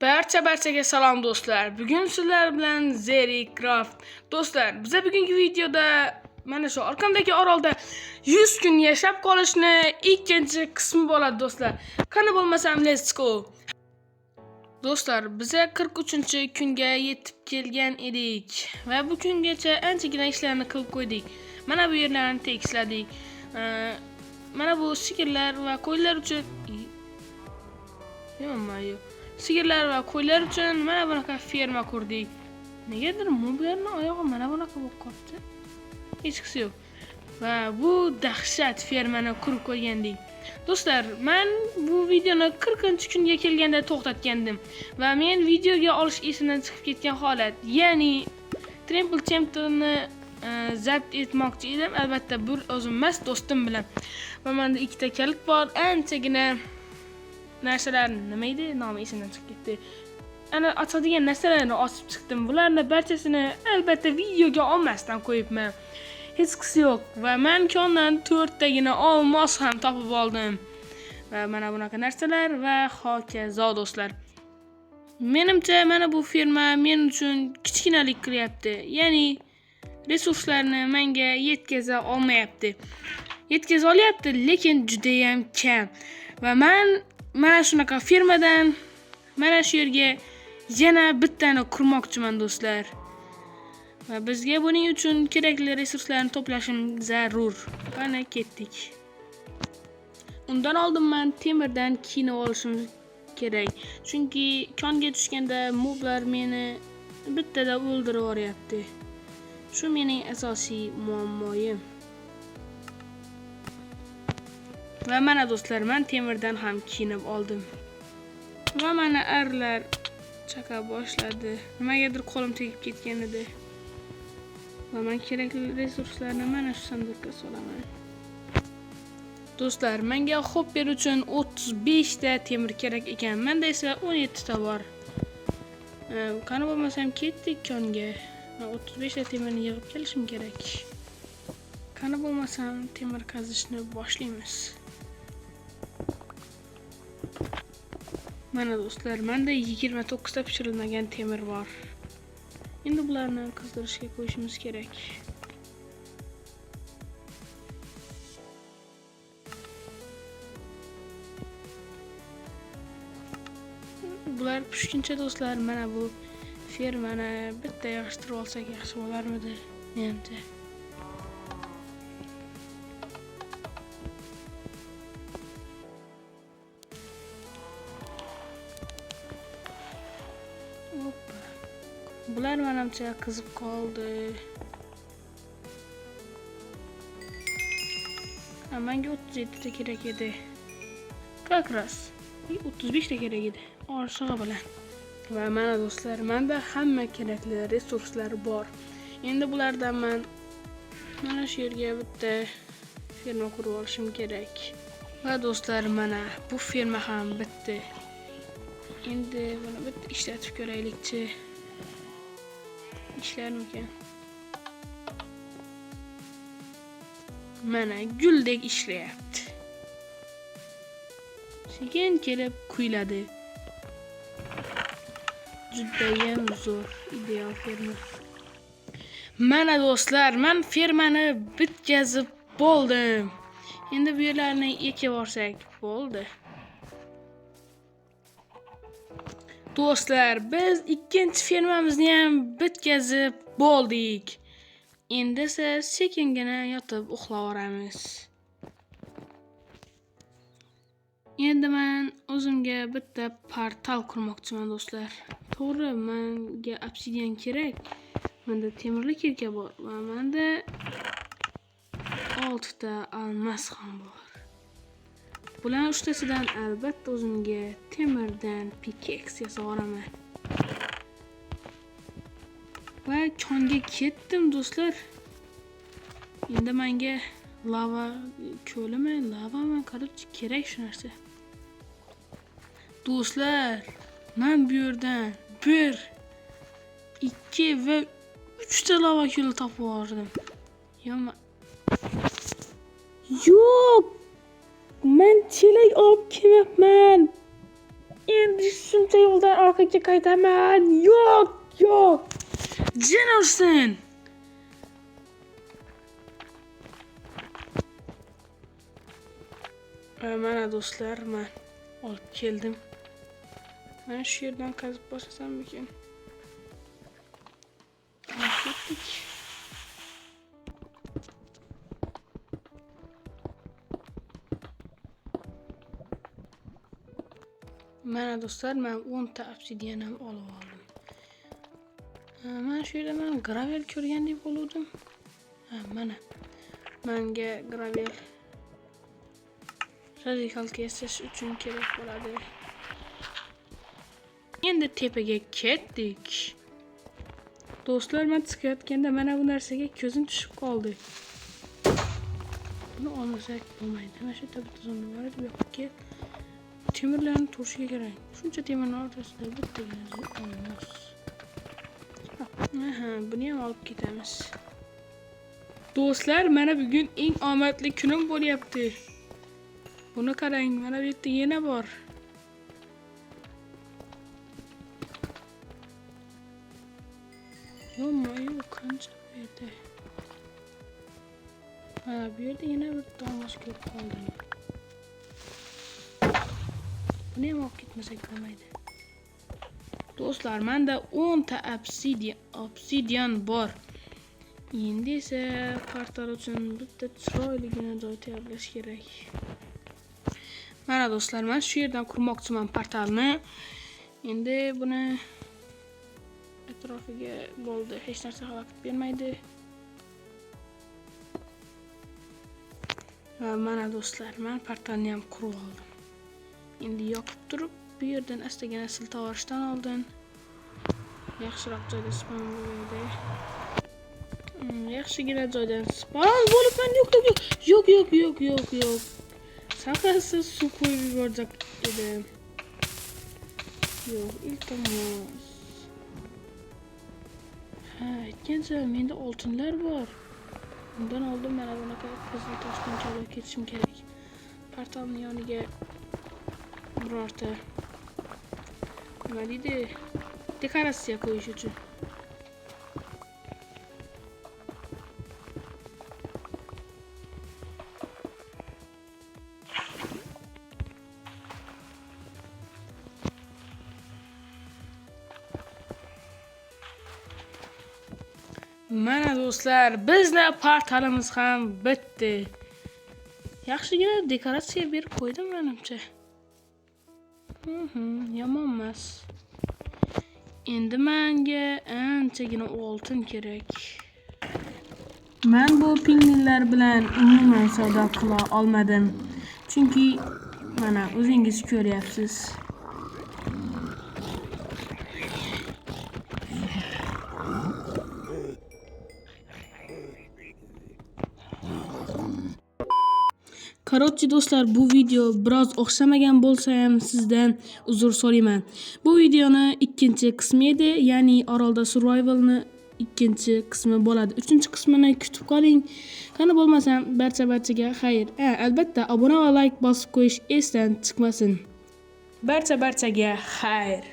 Barcha-barchaga salom do'stlar. Bugun sizlar bilan ZeriCraft. Do'stlar, biza bugungi videoda mana shu orqamdagi orolda 100 kun yashab qolishni ikkinchi qismi bo'ladi do'stlar. Qani bo'lmasam let's go. Do'stlar, biza 43-kunga yetib kelgan edik va bu kungacha anchagina ishlarni qilib qo'ydik. Mana bu yerlarni tekisladik. Mana bu sigirlar va qo'ylar uchun Yo'q. Sigirlar va qo'ylar uchun mana bunaqa ferma qurdik. Negadir moblarning oyog'i mana bunaqa bo'lib qolibdi. Hechqisi yo'q. Va bu dahshat fermani qurib qo'ygandik. Do'stlar, men bu videoni 40-kunga kelganda to'xtatgandim va men videoga olish esimdan chiqib ketgan holat. Ya'ni Trample Champion'ni zabt etmoqchi edim. Albatta, bir o'zim emas, do'stim bilan. Va menda ikkita kalit bor. Anchagina narsalar nima edi? Nomi esimdan chiqib ketdi. Ana ochadigan narsalarni ochib chiqdim. Bularni barchasini albatta videoga olmasdan qo'yibman. Hechqisi yo'q va men kondan 4 tagina olmos ham topib oldim. Va mana bunaqa narsalar va hokazo do'stlar. Menimcha mana bu firma men uchun kichkinalik qilyapti. Ya'ni resurslarni menga yetkaza olmayapti. Yetkaza olyapti, lekin juda ham kam. Va men mana shunaqa firmadan mana shu yerga yana bittani qurmoqchiman do'stlar. Va bizga buning uchun kerakli resurslarni to'plashim zarur. Qani ketdik. Undan oldin men temirdan kiyinib olishim kerak. Chunki konga tushganda moblar meni bittada o'ldirib yuboryapti. Shu mening asosiy muammoyim. Va mana do'stlar, men temirdan ham kiyinib oldim. Va mana arlar chaqa boshladi. Nimagadir qo'lim tegib ketgan edi. Va men kerakli resurslarni mana shu sandiqqa solaman. Do'stlar, menga hopper uchun 35 ta temir kerak ekan. Menda esa 17 ta bor. Qani bo'lmasam ketdik konga. Men 35 ta temirni yig'ib kelishim kerak. Qani bo'lmasam temir qazishni boshlaymiz. Mana do'stlar, menda 29 ta pishirilmagan temir bor. Endi bularni qizdirishga qo'yishimiz kerak. Bular pishguncha do'stlar, mana bu fermani bitta yig'ishtirib olsak yaxshi bo'larmidi, menimcha. Hoppa. Bular menimcha qizib qoldi. Ha, menga 37 ta kerak edi. Как раз 35 ta kerak edi. Orshig'i bilan. Va mana do'stlar, menda hamma kerakli resurslar bor. Endi bulardan men mana shu yerga bitta ferma qurib olishim kerak. Va do'stlar, mana bu ferma ham bitdi. Endi buni bitta ishlatib ko'raylikchi. Ishlarmikan? Mana guldek ishlayapti. Sekin kelib kuyladi. Judayam zo'r, ideal ferma. Mana do'stlar, men fermani bitkazib bo'ldim. Endi bu yerlarni ekib olsak bo'ldi. Do'stlar, biz ikkinchi fermamizni ham bitkazib bo'ldik. Endi esa sekingina yotib uxlaveramiz. Endi men o'zimga bitta portal qurmoqchiman do'stlar. To'g'ri, menga obsidian kerak. Menda temirli kirka bor va menda 6 ta almas ham bor. Bularning uchtasidan albatta o'zimga temirdan pickaxe yasab olaman. Va konga ketdim do'stlar. Endi menga lava ko'limi, lavami, короче, kerak shu narsa. Do'stlar, men bu yerdan 1, 2 va 3 ta lava ko'li topib oldim. Yo'q! Men chelak olib kelmabman. Endi shuncha yo'ldan orqaga qaytaman. Yo'q, yo'q. Jin ursin. Mana do'stlar, men olib keldim. Mana shu yerdan qazib boshlasammikin? Ketdik. Mana do'stlar, men 10 ta obsidian ham olib oldim. Mana shu yerda men gravel ko'rgandek bo'ldim. Ha, mana. Menga gravel radikalga yasash uchun kerak bo'ladi. Endi tepaga ketdik. Do'stlar, men chiqayotganda mana bu narsaga ko'zim tushib qoldi. Buni olmasak bo'lmaydi. Mana shu yerda bitta zombi bor edi, bu yoqqa kel. Temirlarni turishiga kerak. Shuncha temirning o'rtasida bittagina olmos. Aha, buni ham olib ketamiz. Do'stlar, mana bugun eng omadli kunim bo'lyapti. Buni qarang, mana bu yerda yana bor. Yo'q, qancha bu yerda. Mana bu yerda yana bir olmos ko'rib qoldim. Buni ham olib ketmasak bo'lmaydi. Do'stlar, menda 10 ta obsidian bor. Endi esa portal uchun bitta chiroyligina joy tayyorlash kerak. Mana do'stlar, men shu yerdan qurmoqchiman portalni. Endi buni atrofiga bo'ldi, hech narsa xalaqit bermaydi. Va mana do'stlar, men portalni ham qurib oldim. Endi yoqib turib, bu yerdan astagina siltavorishdan oldin yaxshiroq joyda spawn bo'ladi. Yaxshigina joydan spawn bo'libman. Yo'q, yo'q, yo'q, yo'q, yo'q, yo'q, yo'q. Saqasi suv qo'yib yuborjak edim. Yo'q, iltimos. Ha, aytgancha menda oltinlar bor. Undan oldin mana bunaqa qizil toshdan chalib ketishim kerak. Portalning yoniga birorta nima deydi? Dekoratsiya qo'yish uchun. Mana do'stlar, bizni portalimiz ham bitdi. Yaxshigina dekoratsiya berib qo'ydim menimcha. Yomon emas. Endi menga anchagina oltin kerak. Men bu pingvinlar bilan umuman savdo qila olmadim. Chunki mana o'zingiz ko'ryapsiz. Короче do'stlar, bu video biroz o'xshamagan bo'lsa ham sizdan uzr so'rayman. Bu videoni ikkinchi qismi edi, ya'ni Orolda Survivalni ikkinchi qismi bo'ladi. Uchinchi qismini kutib qoling. Qani bo'lmasam barcha-barchaga xayr. Albatta obuna va like bosib qo'yish esdan chiqmasin. Barcha-barchaga xayr.